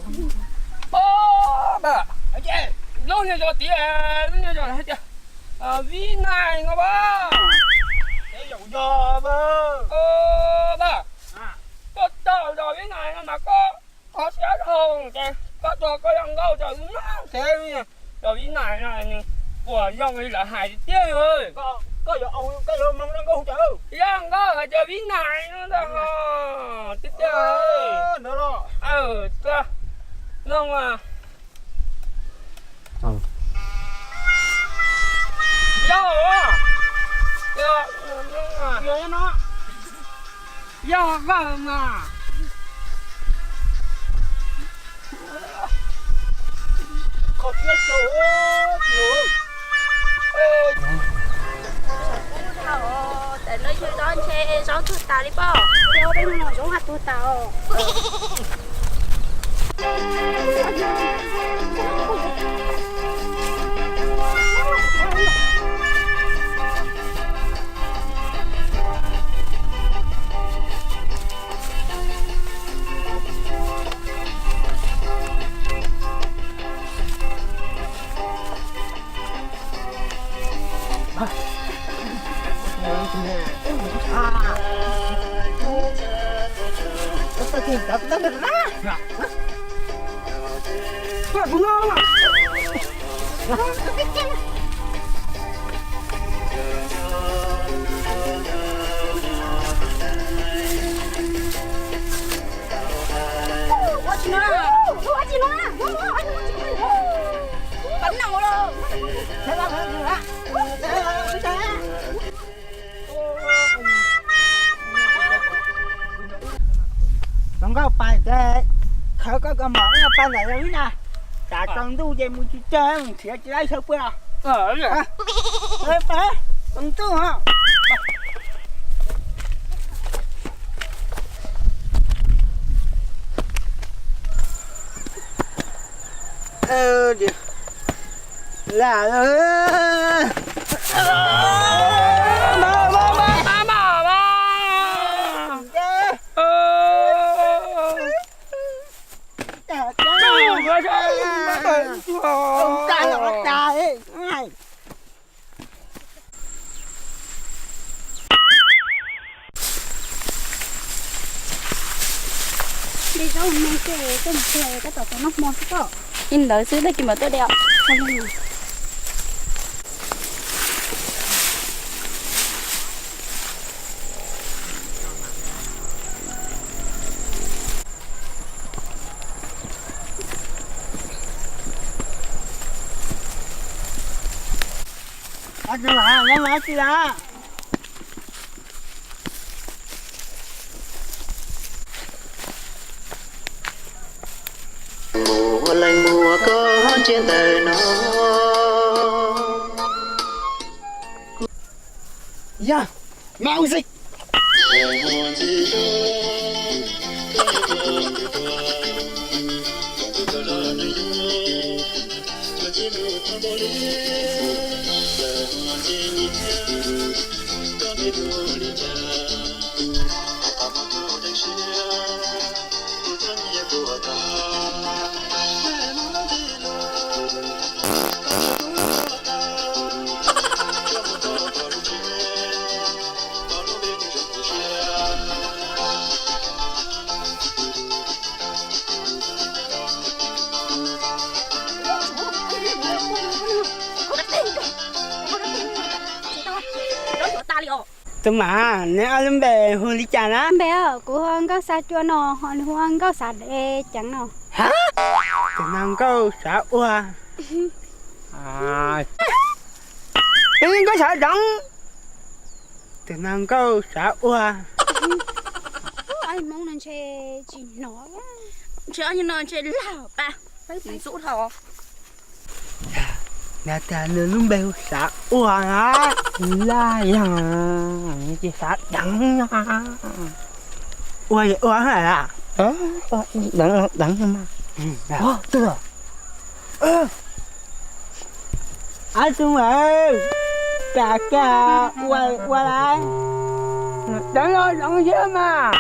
Lub niag zos tias, lub niag zos hais tias Vib Nais no as. Tuaj txog zos Vib Nais no mas koj qhov siab dhau ces koj tuag koj yog nkauj rau lub no xwb. Zos Vib Nais no nws puas zoo li lawv hais tiag tiag. Yog nkauj hais tias Vib Nais no ntag tiag tiag. Yog, yog vawm mas. Tawm lub ywg dob ntshe zaub tuag tas li pob. Zaub peb mus zaub ha tuag tas os. Zoo nkauj pas ces khawv koj kaus mom ib pas ntawm yog ib na. Tsam tsaus ntuj ces mus tsis tsawg mus nrhiav tsis laib sawv puag los. Tsaus ntuj os. De zaub me ces koj mus kawg tab tom tau noj hmo xwb koj. Ib ntawd xwb tag kis mam tuaj de os. Mus ua leej muam koj ntsia ntawm no. Yog, music. Tus mam, neb ob lub npe hu li cas na? Npe, kuv hu ua Nkauj Xav Cua no, ho nws hu ua Nkauj Xav Dev Ceev no. Ha? Tus no Nkauj Xav Ua. Tus no Nkauj Xav Deev. Tus no Nkauj Xav Ua. Hmoob no ntshe tsis hnov, ntshe ob no ntshe lag pa, peb mus xub dhau. Nws tias nws lub npe hu Xav Ua na, laj yog ces Xav Deev no. Ua ua hais a? Deev, Deev mas. Ab, tus mas, cas cas ua ua lawm. Deev los Deev thiab mas.